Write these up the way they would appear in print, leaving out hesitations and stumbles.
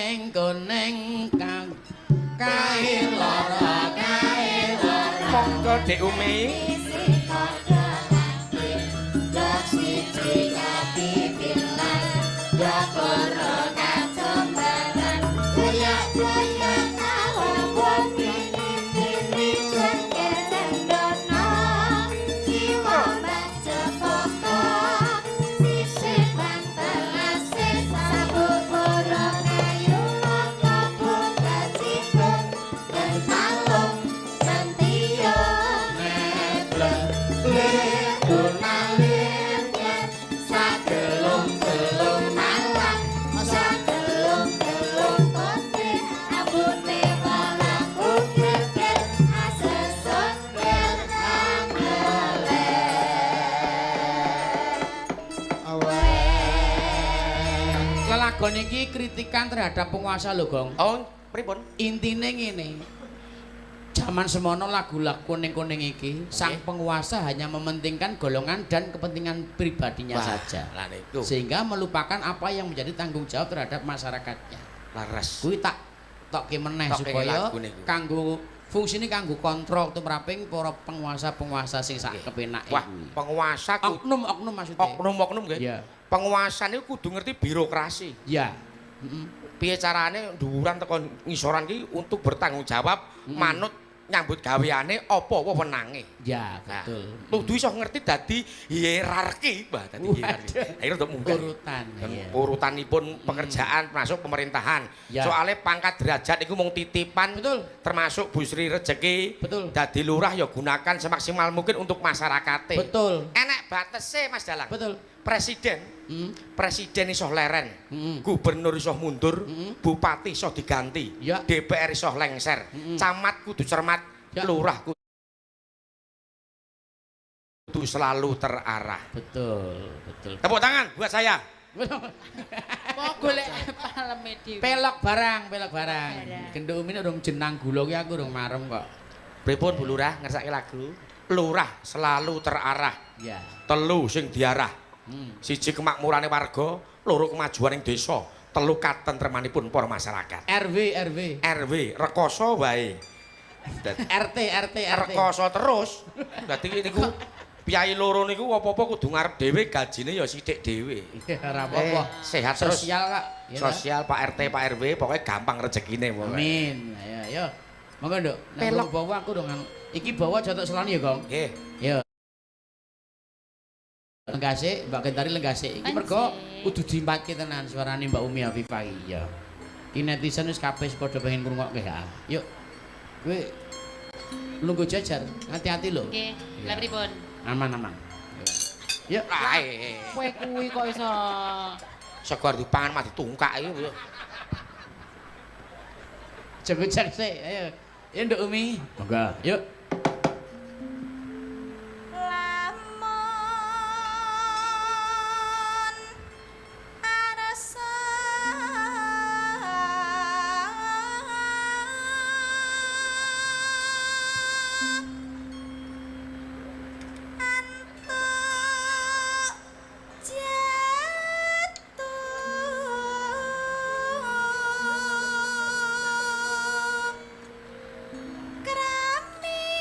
Kuning kuning kang kae lara kae lara. Monggo Dek Umi. Lelagon iki kritikan terhadap penguasa lho, Gong. Oh, pripun? Intine ngene. Jaman semono lagu-lagu kuning-kuning iki, sang penguasa hanya mementingkan golongan dan kepentingan pribadinya saja. Lah niku. Sehingga melupakan apa yang menjadi tanggung jawab terhadap masyarakatnya. Laras. Kuwi tak tokke meneh supaya kanggo fungsine kanggo kontrol tumraping para penguasa-penguasa sing sak kepenake. Wah, penguasa oknum-oknum maksudnya. Oknum-oknum nggih. Iya. Penguasa niku kudu ngerti birokrasi. Iya. Piye carane dhuwuran teko ngisoran ki untuk bertanggung jawab manut nyambut gaweane apa wewenange. Ya, betul. Kudu iso ngerti dadi hierarki, Mbah, dadi hierarki. Akhire untuk munggah. Urutan, iya. Urutanipun pekerjaan termasuk pemerintahan. Ya. Soale pangkat derajat iku mung titipan. Betul. Termasuk Bu Sri Rejeki. Betul. Dadi lurah ya gunakan semaksimal mungkin untuk masyarakate. Betul. Enek batese Mas Dalang. Betul. Presiden. Presiden iso leren, gubernur iso mundur, bupati iso diganti, ya. DPR iso lengser, camat kudu cermat, ya. Lurah kudu selalu terarah. Betul, betul. Tepuk tangan buat saya. Mau golek paleme dhewe. Pelok barang, pelok barang. Genduk umine urung jenang gula ki aku urung marem kok. Pripun Bu Lurah ngersake lagu? Lurah selalu terarah. Ya. Telu sing diarah. Siji kemakmurane warga, loro kemajuan ing desa, telu katentremanipun para masyarakat. RW RW. RW rekoso wae. RT RT RT. Rekoso terus. Dadi niku piyai loro niku apa-apa kudu ngarep dhewe, gajine ya sithik dhewe. Ora apa-apa. Sehat terus. Sosial kak. Sosial Pak RT Pak RW pokoknya gampang rezekine pokoke. Amin. Ayo ayo. Monggo Nduk. Nek bawa aku dong. Iki bawa jotok selani ya, Gong. Nggih. Yo. Lenggase, Mbak Gentari lenggase. Iki mergo kudu diempatke tenan suarane Mbak Umi Afifah iki ya. Ki netizen wis kabeh padha pengen ngrungokke ya. Yuk. Kowe lungguh jajar, hati-hati lho. Nggih, lha pripun? Aman aman. Yuk. Ae. Kowe kuwi kok iso sego dipangan mah ditungkak iki. Jago-jago sik, ayo. Ya Nduk Umi. Monggo. Yuk. Krami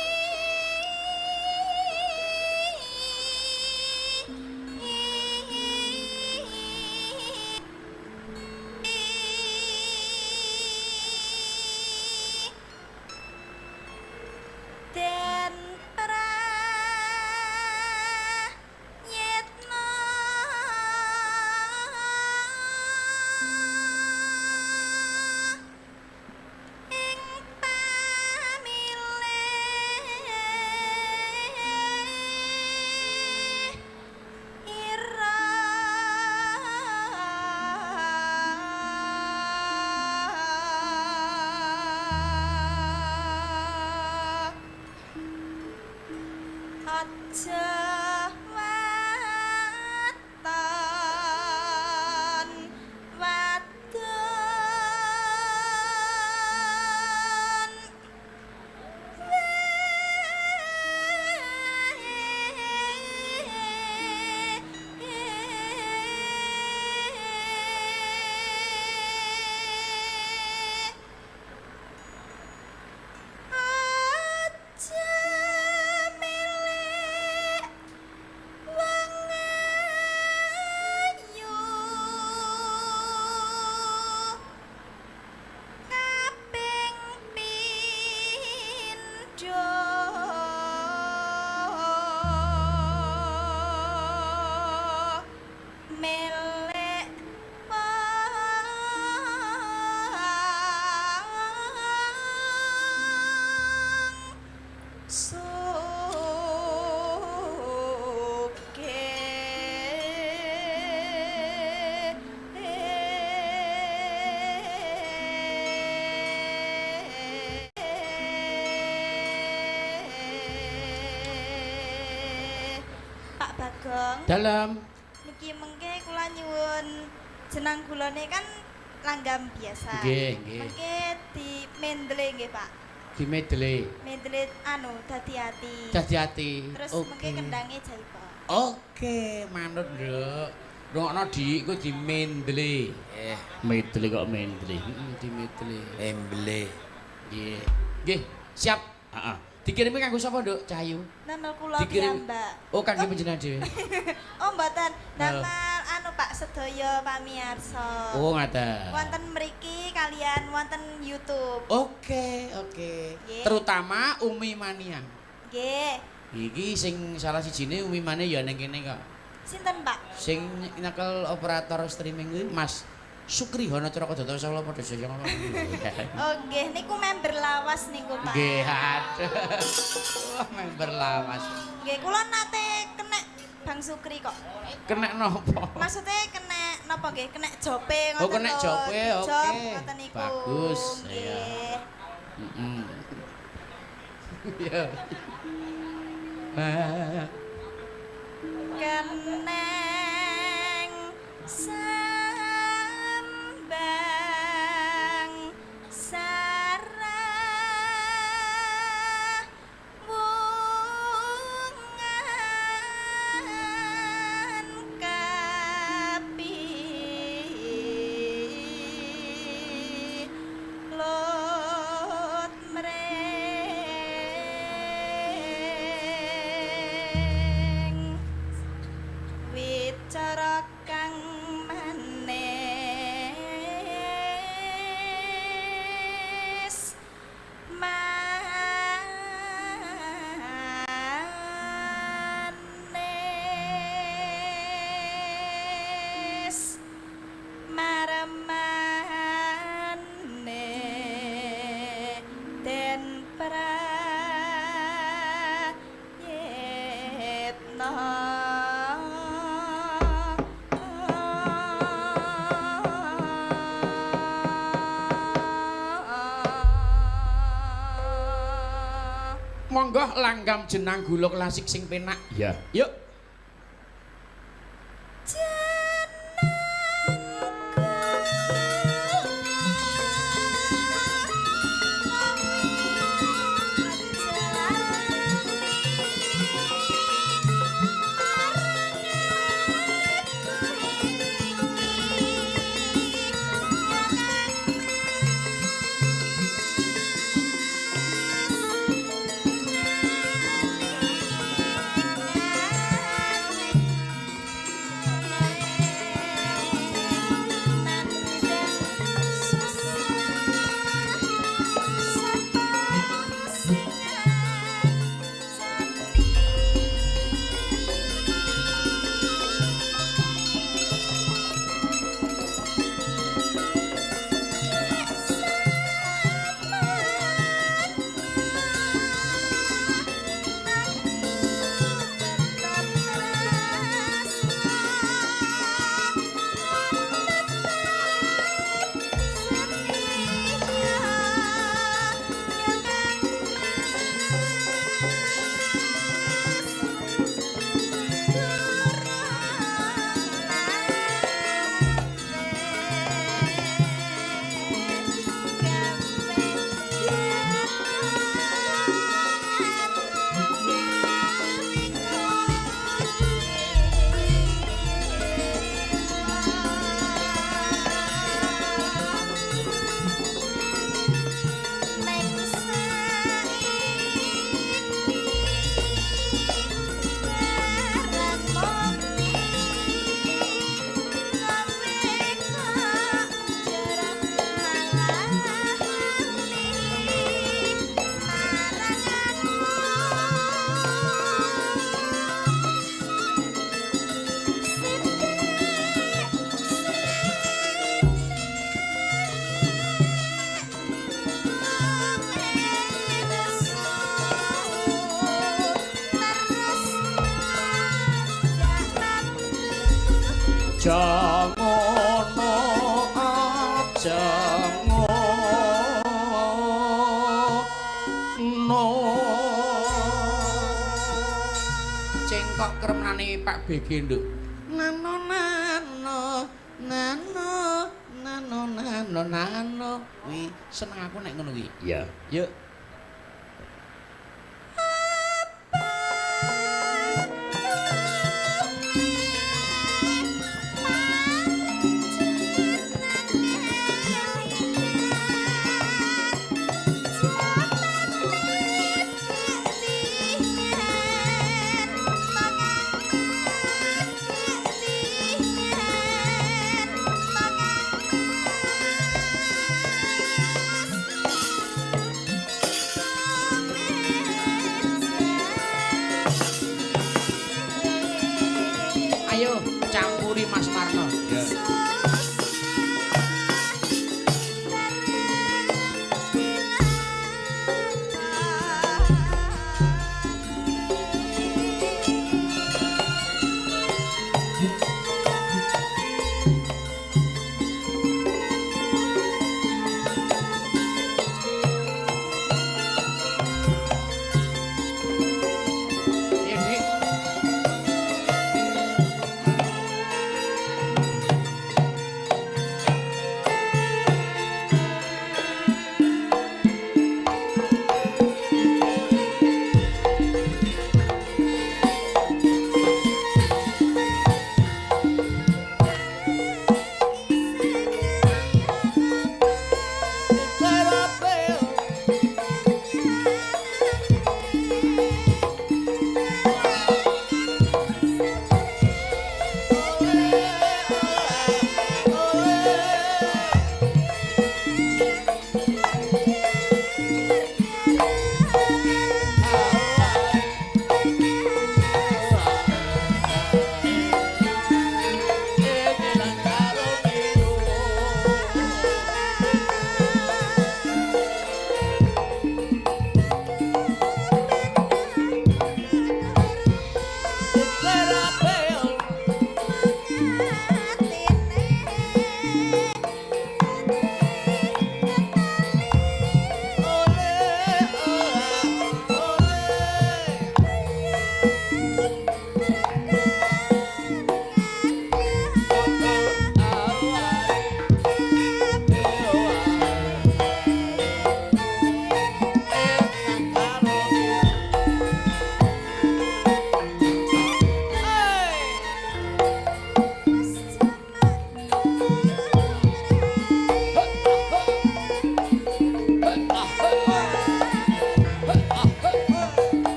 Bagong. Dalem. Niki mengke kula nyuwun jenang gulane kan langgam biasa. Nggih, nggih. Mengke di mendle nggih, Pak. Di medle. Mendle anu dadi ati. Dadi ati. Terus mengke kendange jaipa. Oke, manut, Nduk. Rungokno Dik, iku di mendle. Medle kok mendle. Heeh, di medle. Emble. Nggih. Nggih, siap. Heeh. Dikirimi kanggo sapa, Nduk? Cahayu. Damel kula piyambak. Oh, kangge panjenengan dhewe. Oh, mboten. Damel anu Pak sedaya pamirsa. Oh, ngaten. Wonten mriki kalian wonten YouTube. Oke, oke. Terutama Umi Mania. Nggih. Iki sing salah sijine Umi Mania ya ning kene kok. Sinten, Pak? Sing nyekel operator streaming kuwi Mas Sukri Hono Cokrodata Solo padha jaya ngono. Oh nggih, niku member lawas niku, Pak. Nggih, aduh. Wah, member lawas. Nggih, kula nate kenek Bang Sukri kok. Kenek napa? Maksudnya kenek napa nggih? Kenek jope ngoten. Oh, kenek jope, oke. Ngoten niku. Bagus, iya. Heeh. Iya. Keneng sambang sarah wungan kapi lot mreng wicara kang manis manis maremane den prayitna. Monggo langgam jenang gula klasik sing penak. Iya. Yuk. Jenang kremenane Pak BG, Nduk. Nano nano nano nano nano nano. Kuwi seneng aku nek ngono kuwi. Iya. Yuk. Ayo campuri Mas Marno. Ya.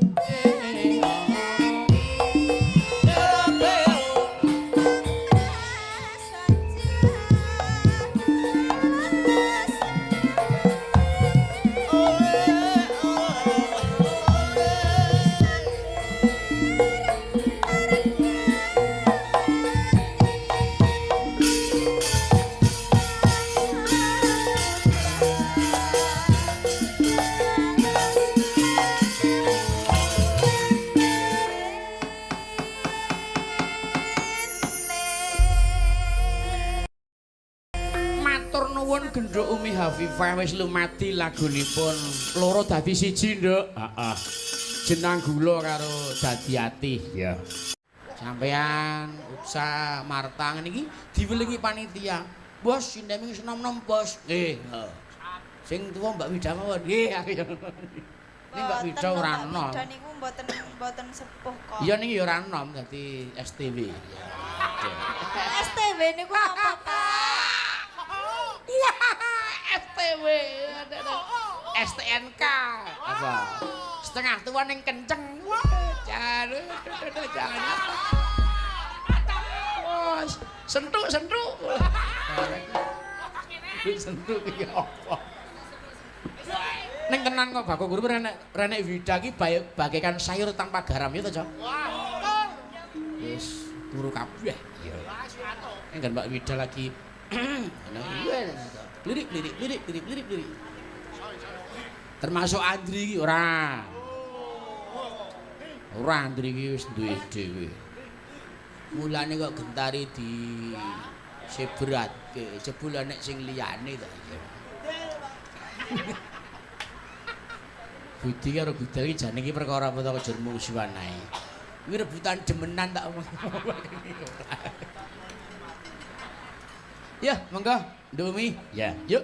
Iya, Dik. Ya. Matur nuwun Genduk Umi Hafifah wis lumadi lagunipun loro dadi siji, Nduk. Heeh. Jenang gula karo dadi ati. Ya. Sampean Upsa Marta ngene iki diwelingi panitia. Bos, sindene wis nom-nom, Bos. Nggih. Heeh. Sing tuwa Mbak Wida mawon. Nggih, aku ya. Ini Mbak Wida ora enom. Mbak Wida niku mboten sepuh kok. Iya niki ya ora enom dadi STW. STW niku apa, Pak? Wah, STW. STNK. Apa? Setengah tua ning kenceng. Wah, jangan. Jangan. Bos, sentuk, sentuk. Sentuk iki apa? Ning tenan kok Bagong Guru renek Wida ki bagaikan sayur tanpa garam ya to, Cok? Wah, wis turu kabeh. Iya. Nek Mbak Wida lagi lirik lirik lirik lirik lirik lirik. Termasuk Andri iki ora. Ora Andri iki wis duwe dhewe. Mulane kok Gentari di sebratke, jebul nek sing liyane ta iya. Budi karo Gudel iki jane iki perkara apa to kok jur mungsuhan ae. Kuwi rebutan demenan tak omong. Ya, monggo, Nduk Umi. Ya, yuk.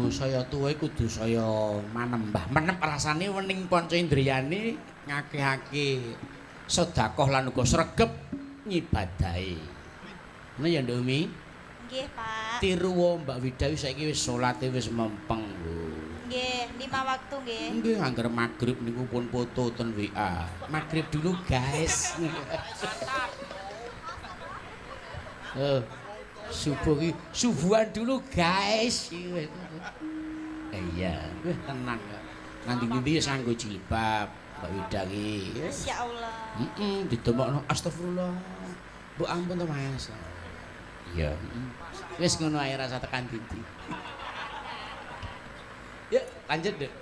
Saya tuwa kudu saya manembah. Menep rasane wening panca indriyane ngakehake sedekah lan uga sregep ngibadahi. Ngono ya Nduk Umi? Nggih, Pak. Tiru Mbak Wida saiki wis salate wis mempeng lho. Nggih, 5 waktu nggih. Nggih, angger magrib niku pun foto ten WA. Magrib dulu, guys. Subuh iki subuhan dulu, guys. Iya, wah tenang kok. Nanti-nanti ya nganggo jilbab Mbak Wida iki. Masyaallah. Heeh, didemokno astagfirullah. Mbok ampun to, Mas. Iya. Wis ngono ae rasa tekan dindi. Yuk, lanjut, Dek.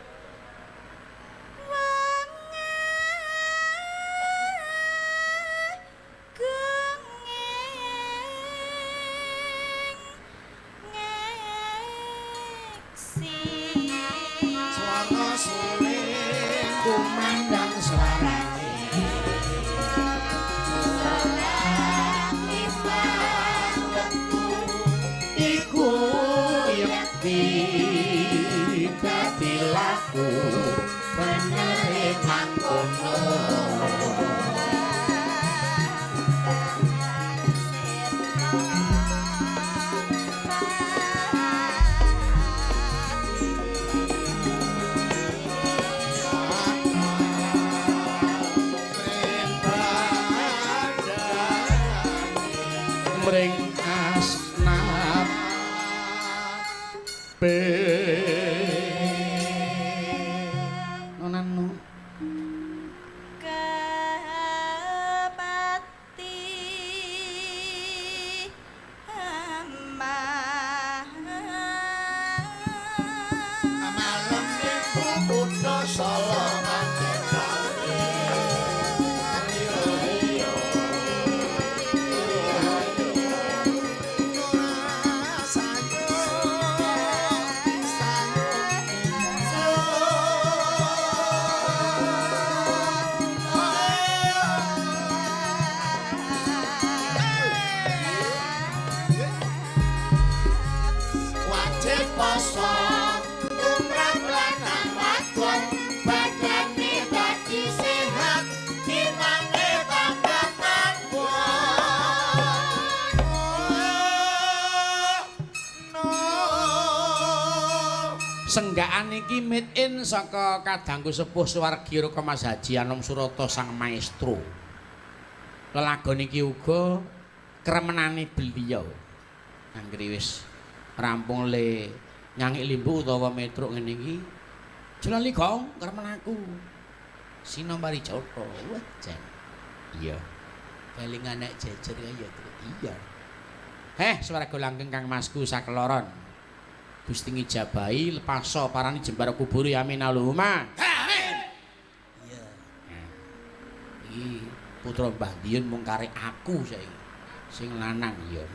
Kumandang suarane iku yekti dadi laku benere mangkono. Mring asnap pe nonano kepati amah malam minggu kutha Solo. Senggaan iki made in saka kadangku sepuh Suwargi Ruka Mas Haji Anom Surata sang maestro. Lelagon iki uga kremenane beliau. Anggere wis rampung le nyangik limbu utawa metruk ngene iki. Jelali gong kremen aku. Sinombari Joko. Wah, jan. Iya. Kelingan nek jejer ya, iya. Heh, swarga langgeng Kang Masku sakeloron. Gusti ngijabahi lepaso parani jembar kubur ya amin Allahumma. Amin. Iya. Iki putra Mbah Diyun mung karek aku saiki. Sing lanang ya.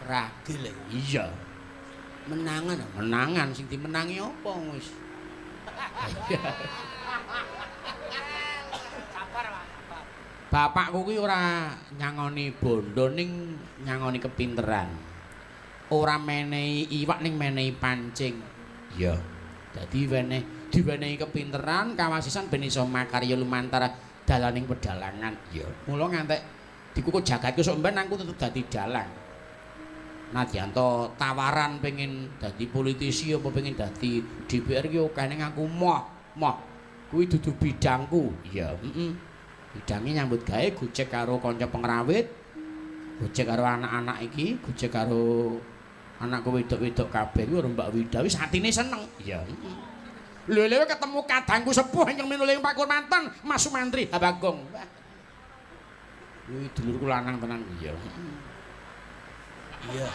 Ragil iya. Menangan, menangan sing dimenangi apa wis. Bapakku kuwi ora nyangoni bondo ning nyangoni kepinteran. Ora menehi iwak ning menehi pancing. Iya. Dadi weneh diwenehi kepinteran kawasisan ben iso makarya lumantar dalaning pedalangan. Iya. Mula ngantek dikukut jagatku sok mben aku tetep dadi dalang. Nadyanto tawaran pengen dadi politisi apa pengen dadi DPR ki akeh ning aku moh, moh. Kuwi dudu bidangku. Iya, heeh. Bidange nyambut gawe gojek karo kanca pengrawit, gojek karo anak-anak iki, gojek karo anakku wedok-wedok kabeh kuwi karo Mbak Wida wis atine seneng. Iya. Lho lho ketemu kadangku sepuh ingkang minuling Pak Kurmanten, Mas Sumantri Bagong. Kuwi dulurku lanang tenan. Iya. Iya.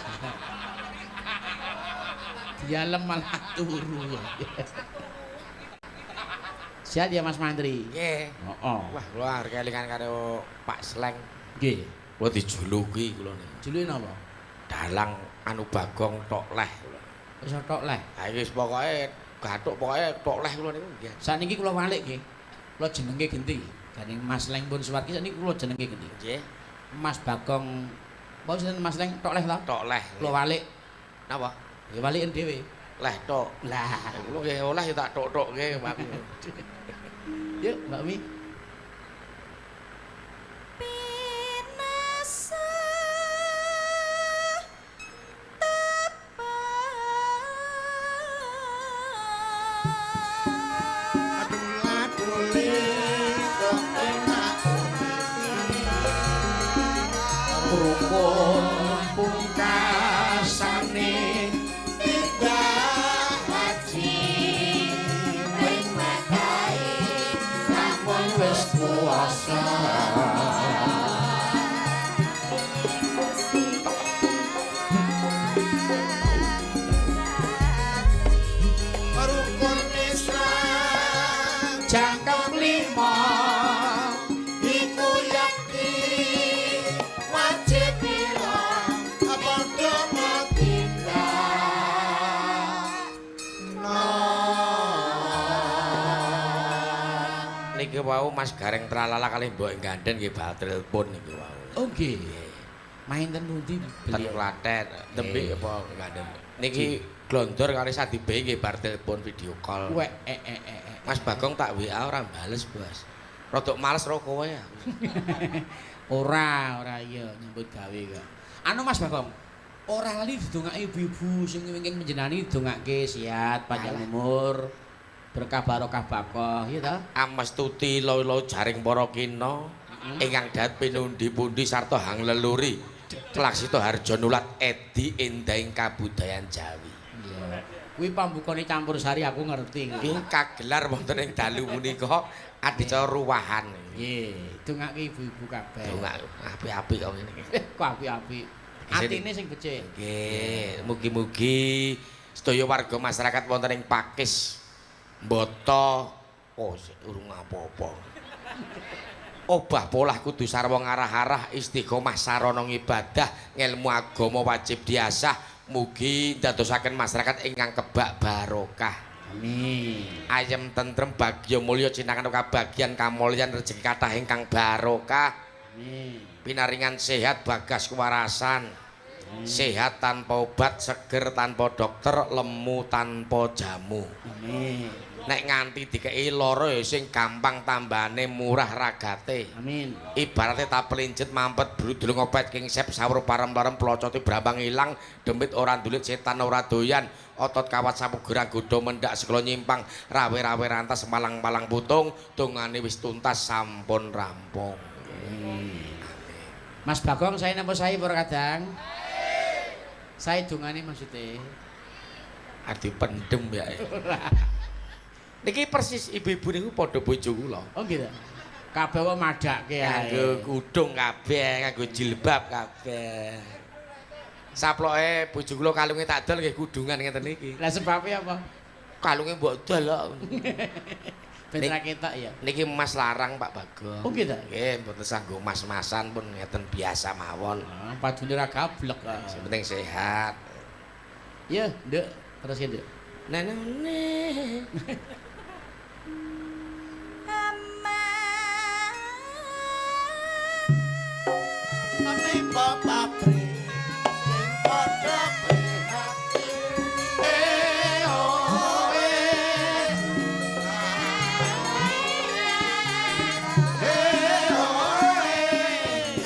Dialem malah turu. Sehat ya Mas Mantri? Nggih. Heeh. Wah, kula arep kelingan karo Pak Sleng. Nggih. Kula dijuluki kula niku. Juluke napa? Dalang anu Bagong tok leh kula. Wis tok leh. Ha wis pokoke gathuk pokoke tok leh kula niku nggih. Sakniki kula walik nggih. Kula jenenge genti. Gandeng Mas Leng pun suwargi sakniki kula jenenge genti. Nggih. Mas Bagong apa sinten Mas Leng tok leh ta? Tok leh. Kula walik. Napa? Ya waliken dhewe. Leh tok. Lah, kula nggih oleh ya tak tok-tokke Pak. Yuk, Mbak Mi. Pinasa Adul-adule kok enak Rukun pungkasane tidak haji ring makae lamun wis puasa. Rukun Islam Jangkep lima iku yakti wajib pira padha tindakno. Niki wau Mas Gareng tralala kalih mbok ganden nggih bal telepon niki wau. Oh nggih. Main ten pundi Ten Klaten, tembe apa ganden. Niki glondor kalih Sadibe nggih bar telepon video call. Wek Mas Bagong tak WA ora bales, Bos. Rodok males ro kowe aku. Ora, ora iya nyambut gawe kok. Anu Mas Bagong, ora lali didongake ibu-ibu sing wingking menjenani didongake sehat, panjang umur, berkah barokah bakoh, iya ta? Amestuti lolo jaring para kina ingkang dahat pinundi-pundi sarta hang leluri. Klaksita harja nulat edi endahing kabudayan Jawi. Iya. Kuwi pambukane campur sari aku ngerti. Nggih kagelar wonten ing dalu punika adicara ruwahan. Nggih, dongake ibu-ibu kabeh. Dongak apik-apik kok ngene iki. Kok apik-apik. Atine sing becik. Nggih, mugi-mugi sedaya warga masyarakat wonten ing Pakis Mbata oh urung apa-apa. Obah polah kudu sarwa ngarah-arah istiqomah sarana ngibadah ngelmu agama wajib diasah mugi ndadosaken masyarakat ingkang kebak barokah. Amin. Ayem tentrem bagya mulya cinakan kabagyan kamulyan rejeki kathah ingkang barokah. Amin. Pinaringan sehat bagas kewarasan. Sehat tanpa obat, seger tanpa dokter, lemu tanpa jamu. Amin. Nek nganti dikei lara ya sing gampang tambane murah ragate. Amin. Ibarate tak pelinjet mampet brudul ngopet kingsep sawur parem-parem plocote brambang ilang demit ora ndulit setan ora doyan otot kawat sapu gerang godho mendak segala nyimpang rawe-rawe rantas malang-malang putung dongane wis tuntas sampun rampung. Amin. Mas Bagong saya napa saya para kadang? Saya dongane maksudnya. Arti pendem ya. Niki persis ibu-ibu niku padha bojo kula. Oh gitu. Kabeh kok madhakke ae. Nganggo kudung kabeh, nganggo jilbab kabeh. Saploke bojo kula kalunge tak dol nggih kudungan ngeten iki. Lah sebabe apa? Kalunge mbok dol kok. Ben ra ketok ya. Niki emas larang Pak Bagong. Oh nggih ta? Nggih, mboten sanggo mas-masan pun ngeten biasa mawon. Ah, padune ra gablek. Sing penting sehat. Ya, Nduk, terus ya, Nduk. Nenene. Tiba pabrik sing padha prihatin. Eh oh eh. Eh oh eh.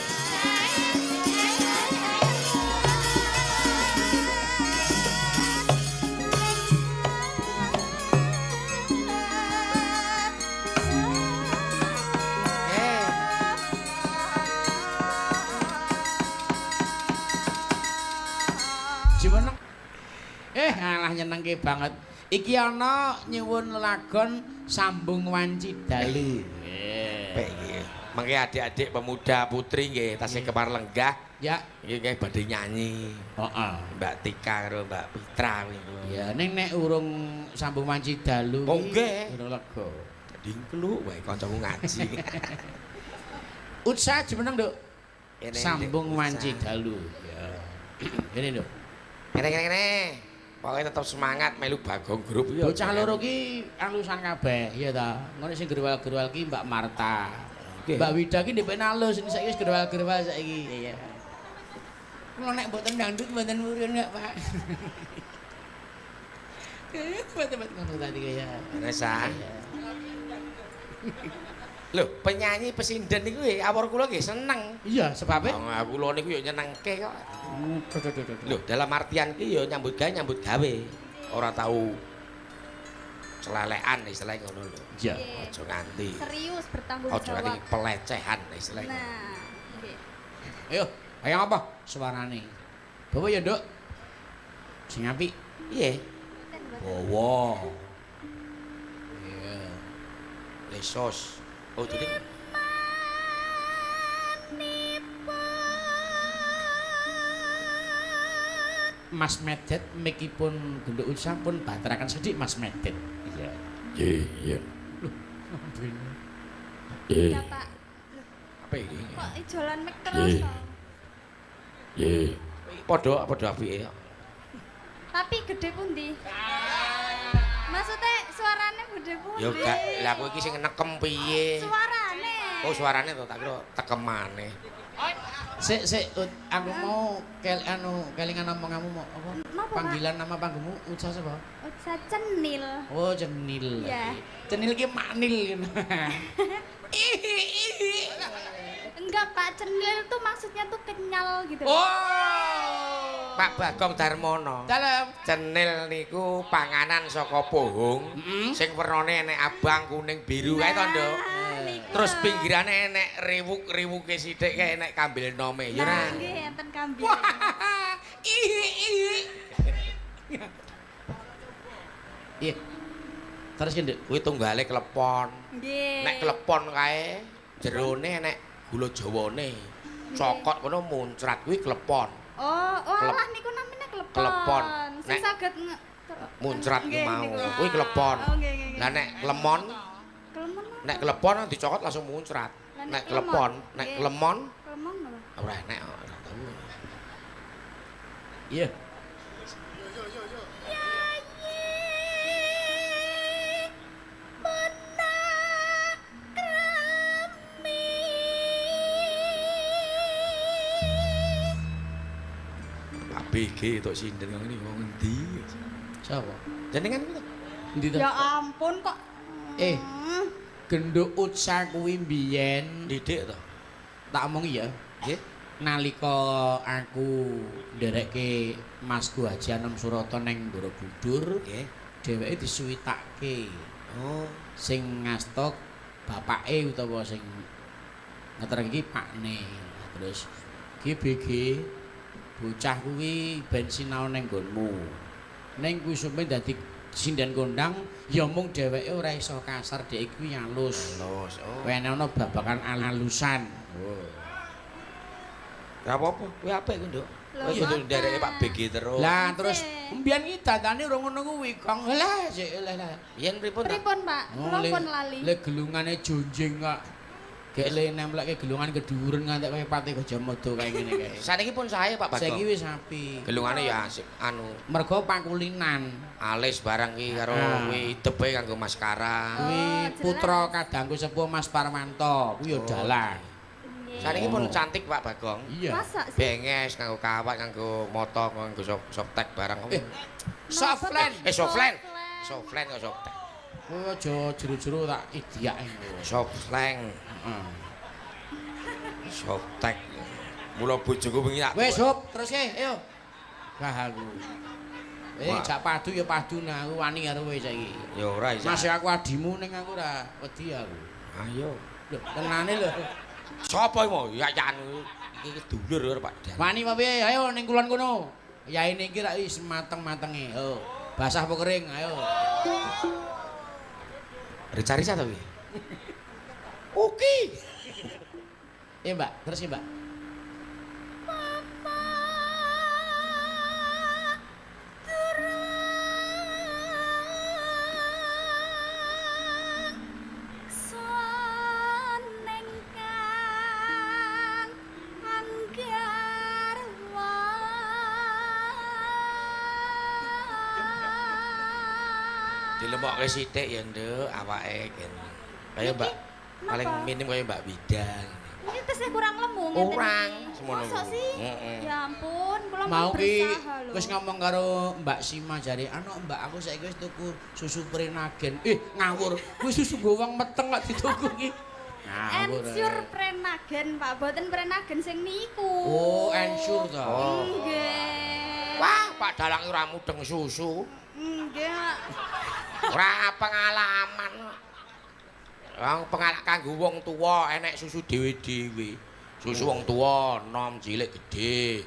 Jumeneng. Alah nyenengke banget. Iki ana nyuwun lagon Sambung Wanci Dalu. Apik iki. Mangke adik-adik pemuda putri nggih tasih kepar lenggah. Ya, Iki nggih badhe nyanyi. heeh. Mbak Tika karo Mbak Pitra niku. Ya ning nek urung Sambung Wanci Dalu Oh, nggih. urung lega. Dingkluk wae kancaku ngaji. Utsa jumeneng, Nduk. Kene, Sambung Nduk, Wanci Utsa. Dalu. Ya. Ngene, Nduk. Kene kene kene. Pokoke tetep semangat melu Bagong Grup ya. Bocah loro ki alusan kabeh, ya ta. Ngono sing gerwal-gerwal ki Mbak Marta. Nggih. Mbak Wida ki ndek alus, saiki wis gerwal-gerwal saiki. Iya. Kula nek mboten dangdut mboten purun kok, Pak. Mboten ngono tadi kaya. Resa. Lho, penyanyi pesinden niku nggih awor kula nggih seneng. Iya, sebabe. Wong aku kula niku ya nyenengke kok. Lho, dalam artian ki ya nyambut gawe. Ora tau celelekan istilahnya ngono lho. Iya. Aja nganti. Serius bertanggung Aja nganti jawab. pelecehan istilahnya. Nah, nggih. Ayo, ayo apa suarane? Bawa ya, Nduk. Sing apik. Piye? Bawa. Iya. Lesos. Oh, jadi Mas Medet mikipun Genduk Utsa pun bateraken sedhik Mas Medet. Iya. Nggih, iya. Ya, Pak. Apa iki? Kok ijolan mek terus to? Nggih. Padha padha apike kok. Tapi gede pundi? Maksudnya suarane gede pundi? Ya gak, lah kowe iki sing nekem piye? Suarane. Oh, suarane to tak kira tekemane. Sik sik Ut, aku mau anu kelingan omonganmu mau apa? Napa, Pak? Panggilan nama panggungmu Utsa sapa? Utsa Cenil. Oh, Cenil. Iya. Cenil ki maknil ngono. Enggak, Pak, cenil tuh maksudnya tuh kenyal gitu. Oh. Pak Bagong Darmono. Dalem. Cenil niku panganan saka pohong sing wernane enek abang, kuning, biru kae to, Nduk. Nah, niku. Terus pinggirane enek riwuk-riwuke sithik kae enek kambil nome, ya ora? Nah, nggih enten kambil. Iya. Terus ki, Nduk. Kuwi tunggale klepon. Nggih. Nek klepon kae jerone enek gula jawane. Cokot kono muncrat kuwi klepon. Oh, oh alah niku namanya klepon. Klepon. Sing Nek- saged Muncrat ku Nggih, mau. niku. Kuwi klepon. Oh, nggih, nggih, nggih. Lah nek lemon, Klemon apa? nek klepon dicokot langsung muncrat. Lah, Nek klepon, nek Nggih. lemon Klemon apa? ora enek ora tau. Iya. Pak BG tok sinden ngene wong endi? Sapa? Jenengan kuwi to? Endi to? Ya ampun kok. Eh. Genduk Utsa kuwi mbiyen Didik to. tak omongi ya. Nggih. Nalika aku nderekke Masku Haji Anom Surata neng Borobudur, Nggih. dheweke disuwitake Oh, sing ngasta bapake utawa sing ngeterke iki pakne. Terus GBG bocah kuwi ben sinau neng nggonmu. Ning kuwi sume dadi sinden kondang ya mung dheweke ora iso kasar, dhek kuwi halus. Halus. Oh. Wenono babagan alusan. Oh. Ora apa-apa, kuwi apik kuwi, Nduk. Lho, Kowe kudu ngoten. ndereke Pak BG terus. Lah terus mbiyen iki dandane ora ngono kuwi, Kang. Lah sik lah lah. Yen pripun ta? Pripun, Pak? Oh, Kula pun lali. Le gelungane jonjing kok. Gek le nempleke gelungan keduwuren ngantek kaya Patih Gajah Mada kaya ngene kae. Saniki pun sae Pak Bagong. Saiki wis apik. Gelungane ya asik anu Mergo pakulinan. alis barang ki karo Ah. kuwi idepe kanggo maskara. Kuwi Oh, jelas. putra kadangku sepuh Mas Parmanto, kuwi ya Oh. dalang. Nggih. Saniki pun Oh. cantik Pak Bagong. Iya. Masa sih? Benges kanggo kawat, kanggo moto, kanggo softtek barang. Eh, softland. Eh softland. Softland kok softtek. Kowe aja jero-jero tak idiake. Softland, Heeh. softtek. Mula bojoku wingi tak Wis hop, terus e, ayo. Gah aku. Eh, Wah. jak padu ya padu nah aku wani karo kowe saiki. Ya ora isa. Masih aku adimu ning aku ora wedi aku. Ayo. Lho, tenane lho. Sapa iki mau? Ya ya anu iki dulur karo Pak Dan. Wani apa piye? Ayo ning kulon kono. Yaine iki rak wis mateng-matenge. Oh, basah apa kering? Ayo. Rica-rica ta kuwi? Oke. Eh, Mbak, terus ya, Mbak. Dilemokke sithik ya, Nduk, awake gen. Kaya Mbak paling napa? minim kaya Mbak Wida. Ini tesih kurang lemu ngeten Kurang, iki. semono. Mosok sih? Heeh. Ya ampun, kula Mau mau ki berusaha lho. wis ngomong karo Mbak Sima jare, "Anu Mbak, aku saiki wis tuku susu Prenagen." Eh, ngawur. Kuwi susu nggo wong meteng kok dituku ki. Ngawur. Ensure Prenagen, Pak. Boten Prenagen sing niku. Oh, Ensure ta. Oh. Nggih. Wah, Pak Dalang ora mudeng susu. Nggih, Pak. Ora pengalaman. Wong pengalaman kanggo wong tuwa enek susu dhewe-dhewe. Susu wong tuwa nom cilik gedhe.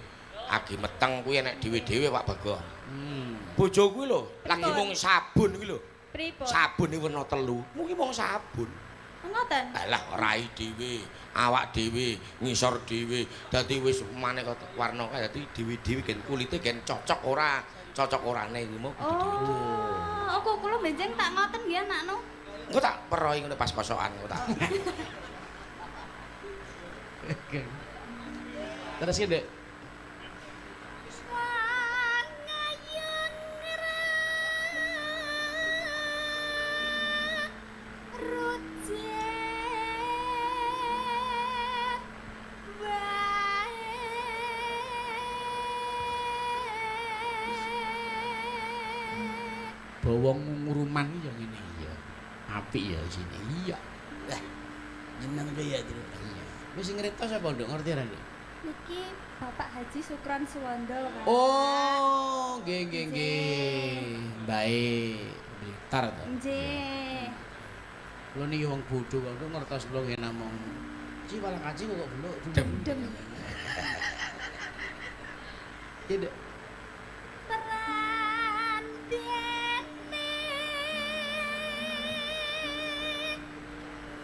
Agi meteng kuwi enek dhewe-dhewe Pak Bagong. Hmm. Bojo kuwi lho, lagi Pripun? mung sabun kuwi lho. Pripun? Sabun iki werna telu. Mungkin mung sabun. Ngoten. Alah rai dhewe, awak dhewe, ngisor dhewe. Dadi wis maneka warna kae dadi dhewe-dhewe gen kulite gen cocok ora, cocok orane kuwi mau kudu dhewe. Oh, kok kula benjing tak ngoten nggih anakno. Engko tak peroi ngono pas kosokan engko tak. Terus ki, Nduk. Bawang nguruman iki ya ngene iya. Apik ya isine. Iya. Wah, nyenengke ya, Tru. Iya. Wis sing ngripta sapa, Nduk? Ngerti ora, Nduk? Niki Bapak Haji Sukron Suwondo, Pak. Oh, nggih nggih nggih. Baik, Blitar to. Nggih. Kula niki wong bodho kok ngertos kula nggih namung Ci walang kaji kok beluk. Dem. Dem. Iya, Nduk. Trandene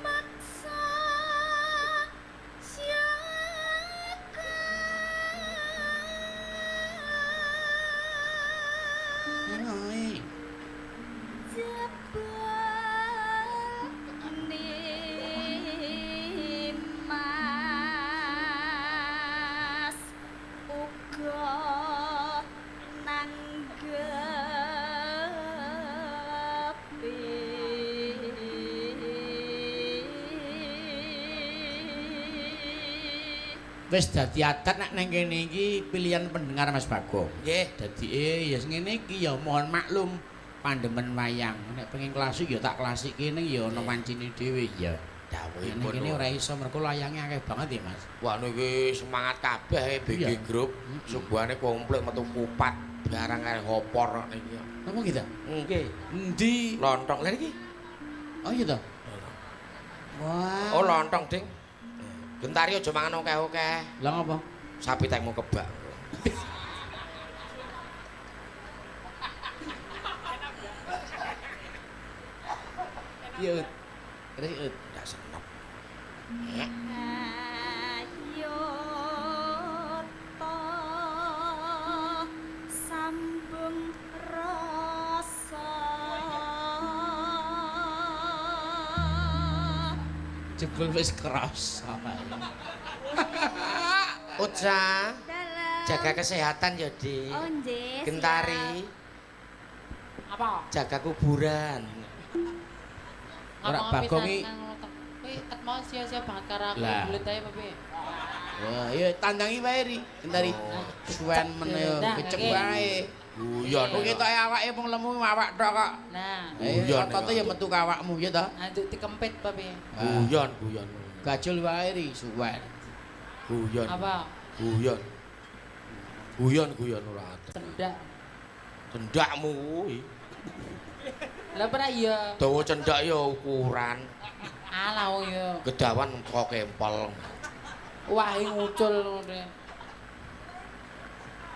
maksa siaka. Ngono ae. Jebul nimas uga nanggepi. Wis dadi adat nek nang kene iki pilihan pendengar Mas Bagong. Nggih. Dadi ya sing ngene iki ya mohon maklum pandemen wayang. Nek pengen klasik ya tak klasik kene ya ana wancine dhewe ya. Dawuhipun. Nek kene ora iso mergo layange akeh banget ya Mas. Wah niki semangat kabeh BG Iya. Group. Suguhane komplit metu kupat barang karo hopor niki. Napa kita? Nggih. Endi? Lontong lha niki. Oh iya toh. Wah. Oh lontong, Ding. Gentari aja mangan akeh-akeh. Lah ngapa? Sapi tekmu kebak. Piye, Ut? Terus Ut. Ndak senep. Ayo to sambung rasa. Jebul wis krasa. Utsa, Dalem. jaga kesehatan ya, Dik. Oh, nggih. Gentari, Apa? jaga kuburan. Ora Bagong iki. Kowe ket mau sia-sia banget karo aku Lah. bulet ae apa piye? Wah, ya tandangi wae ri. Gentari. Suwen men yo Nah, kecep oke. wae. Guyon. Kok ketoke awake mung lemu awak tok kok. Nah, Guyon, Otote ya metu ka awakmu ya ta. anduk dikempit apa piye? Guyon, guyon. Gajul wae ri suwen. Guyon. Apa? Guyon. Guyon, guyon ora. Cendak. Cendakmu kuwi. Lah ora iya. Dawa cendak ya ukuran. Alah oh iya. Kedawan kok kempel. Wahe ngucul ngono.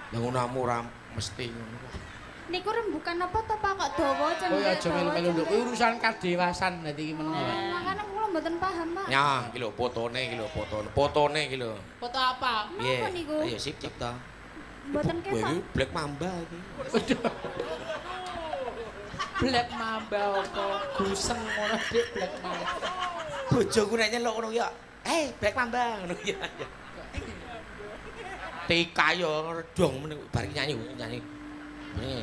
Lah ngono ora mesti ngono kok. Niku rembukan apa to Pak kok dawa Kowe cendhek. aja melu-melu nduk. Kuwi urusan kadewasan dadi iki meneng wae. Makane kula mboten paham, Pak. Nyah, iki lho fotone iki lho fotone. Fotone iki lho. Foto apa? Napa niku? Ayo sip sip ta. Mboten Kowe ketok. iki Black Mamba iki. Black Mamba apa? Guseng ngono Dik Black Mamba. Bojoku nek nyeluk ngono ya. Eh, Black Mamba ngono ya. Tika yo redong meneh bar iki nyanyi nyanyi.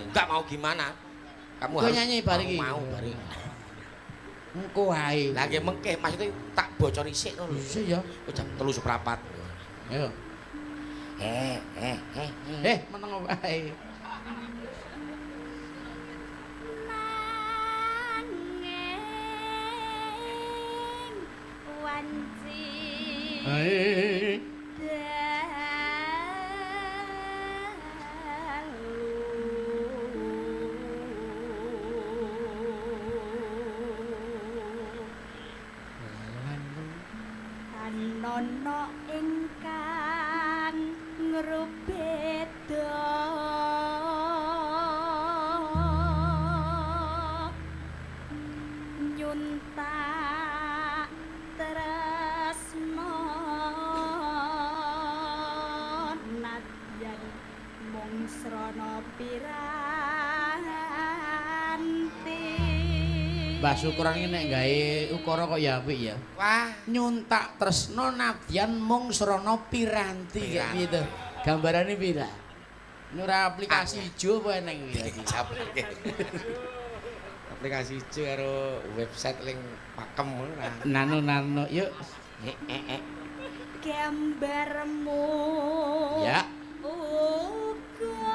Enggak mau gimana? Kamu Kowe harus nyanyi bar iki? Mau bar iki. Engko wae. Lah nggih mengke maksudnya tak bocori sik ngono lho. Bisa ya. Oh, jam 3.15. Ayo. Eh, eh, eh. Eh, meneng wae. Nanging wanci Ae. dalu Tanono ingkang ngrubeda nyuntak tresna nadyan mung srana piranti. Mbah Syukron iki nek gawe ukara kok ya apik ya. Wah, Nyuntak tresna nadyan mung srana piranti kayak piye to? Gambarane pira? Ini ora aplikasi ijo apa eneng iki? Aplikasi ijo karo website link pakem ngono ora. Nano-nano yuk. Gambarmu Ya. uga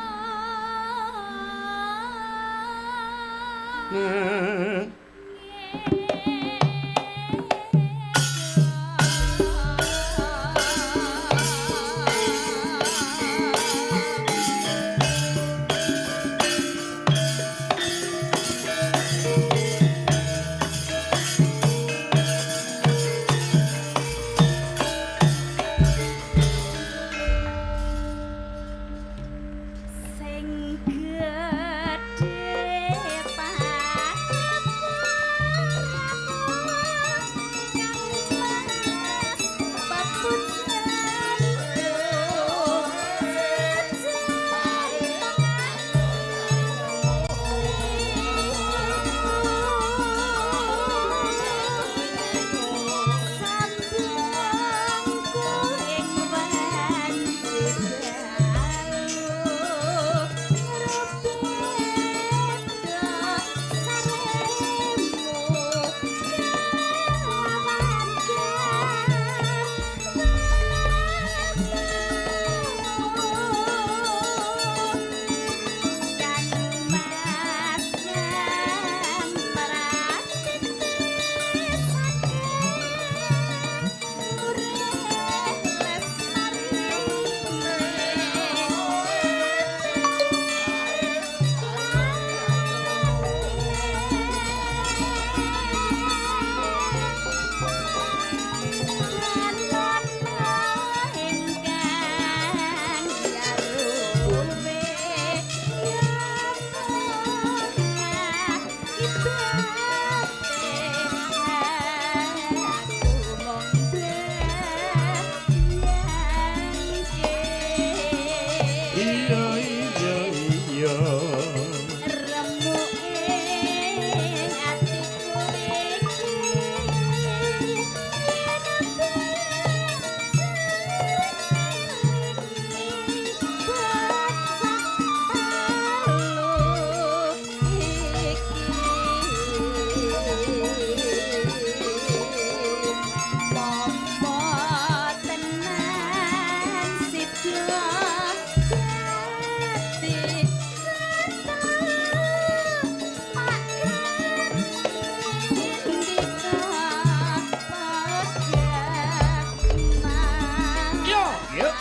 Yuk.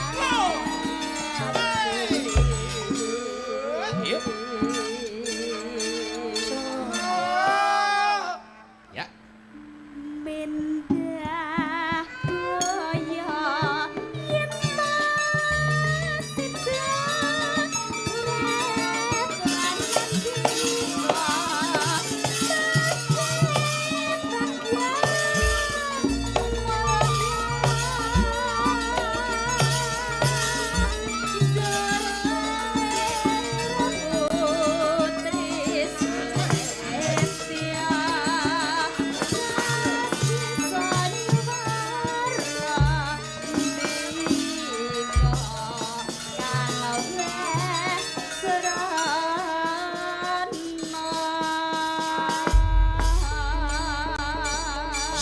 Yuk. Ya. Mendah kaya yen sida urip lan duka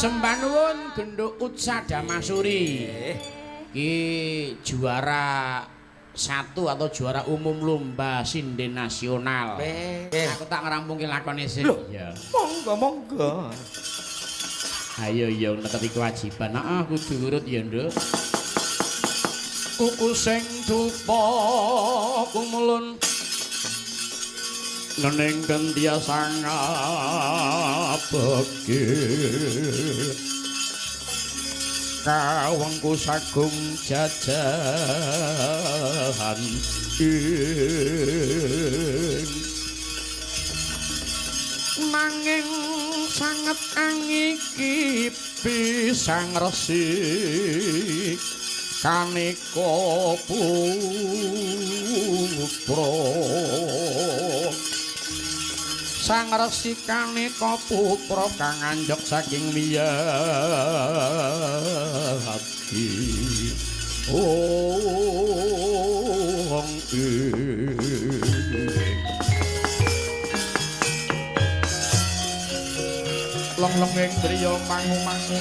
Sembah nuwun Genduk Utsa Damasuri. Ki juara satu atau juara umum lomba sinden nasional. Aku tak ngerampungke lakone sik. Iya. Monggo monggo. Ayo ya netepi kewajiban. Heeh, kudu urut ya, Nduk. Kuku sing dupa kumulun nening kentia sangabekti kawengku sagung jajahan ing nanging sanget angiki pisang resik kaneka putra sang resi kaneka putra kang anjog saking wiyadi ong ing long-longing griya mangu-mangu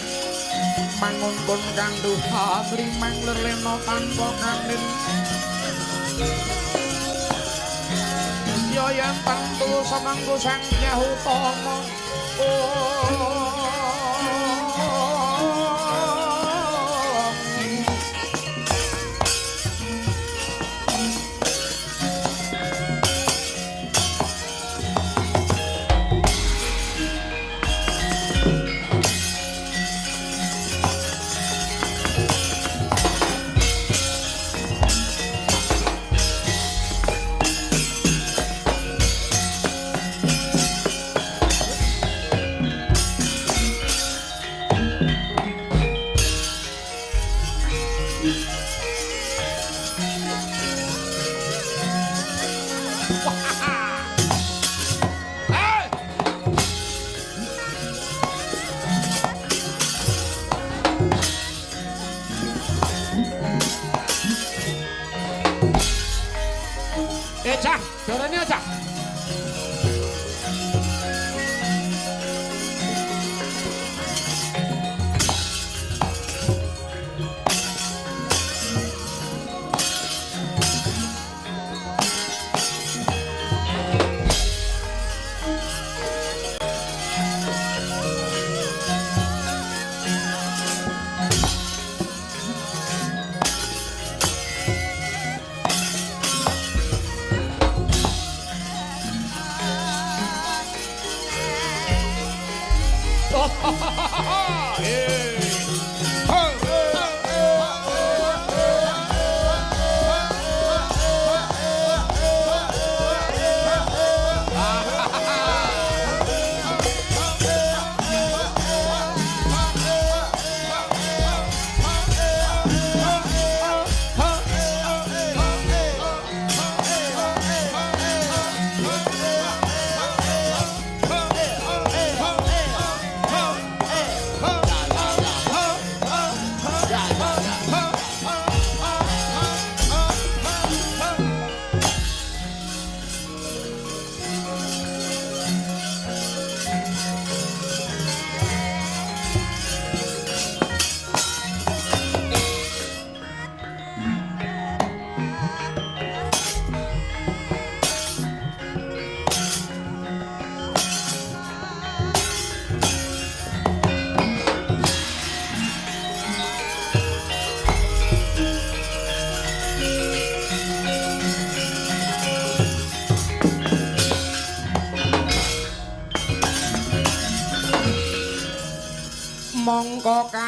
mangun pun kanduha mrimang lerlena tanpa kanin ya yen tentu semangku Sang Hyang Utama. Cah, dorene cah.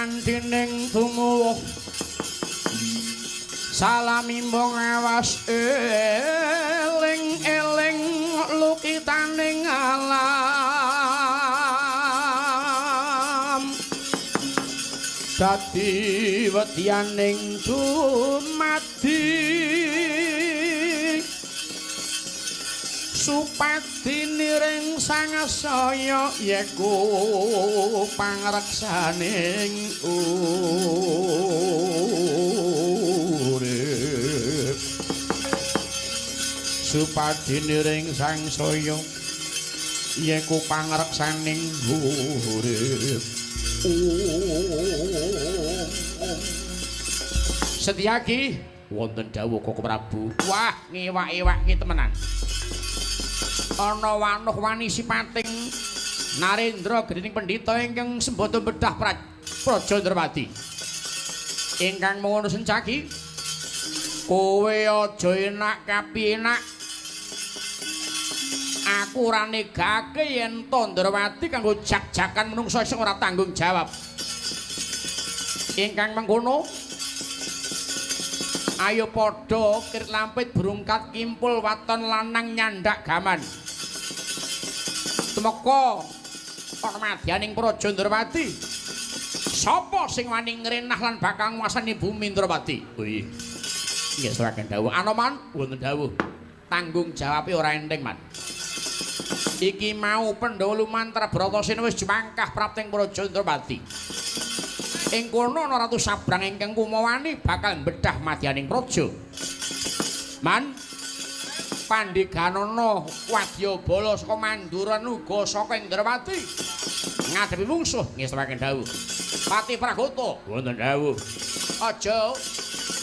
Kandining tumuwuh salamimbung awas eling-eling lukitaning alam dadi wedyaning dumadi supadi niring sangasaya yeku pangreksaning urip supadi niring sangsaya yeku pangreksaning urip. Setyaki wonten dawuh Koko Prabu. Wah, ngewak-ewake temenan. Ana wanuh wani sipating Narendra gedhening pendhita ingkang sembada bedah Praja Ndrawati. Ingkang mangono Sencaki, kowe aja enak kapinak. Aku ora negake yen to Ndrawati kanggo jak-jakan menungsa sing ora tanggung jawab. Ingkang mengkono, ayo padha kirit lampit brungkat kimpul waton lanang nyandak gaman. Tumeka ana madyaning Praja Ndrawati. Sapa sing wani ngrenah lan bakal nguasani bumi Ndrawati? Wih. Nggih seraken dawuh. Anoman wonten dawuh. Tanggung jawabe ora enteng, Man. Iki mau Pandhawa lumantar Bratasena wis jumangkah prapting Praja Ndrawati. Ing kono ana Ratu Sabrang ingkang kumawani bakal mbedah madyaning praja. Man, Pandhiganana wadyabala saka Mandura uga saka Indrawati ngadepi mungsuh ngestokaken dawuh. Pati Pragota wonten dawuh. Aja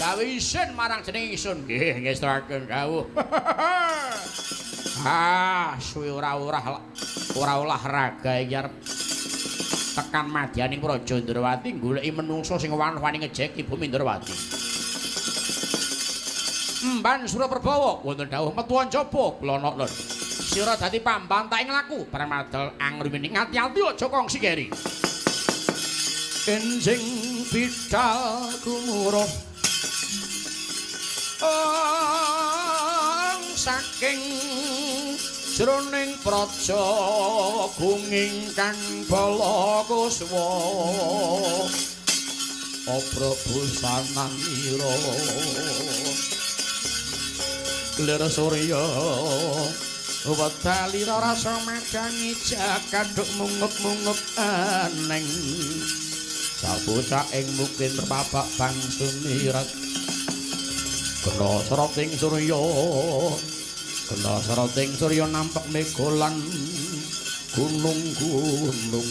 gawe isin marang jeneng ingsun. Nggih ngestokaken dawuh. Ah, suwe ora olahraga iki arep tekan madyaning Praja Ndrawati goleki menungsa sing wani ngejeki bumi Ndrawati. Mban Suraprabawa wonten dawuh metu njaba kula nok lho. Sira dadi pambantaing laku pramadal angrumining ati-ati aja kongsi keri. Enjing bidal gumuruh saking jroning praja gunging kang bala kuswa obra busananira lir surya wedalira rasa madangi jakaduk mungup-mungup eneng sabocah ing mungkin perbabak bangsu mirat kena soroting surya kena soroting surya nampak mega lan gunung-gunung.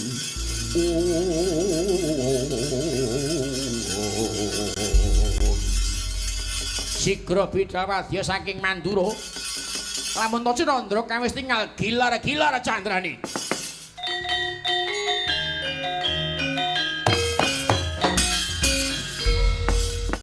Sigra bidhawadya saking Mandura lamun ta Cinandra kawis tingal gilar-gilar candrane.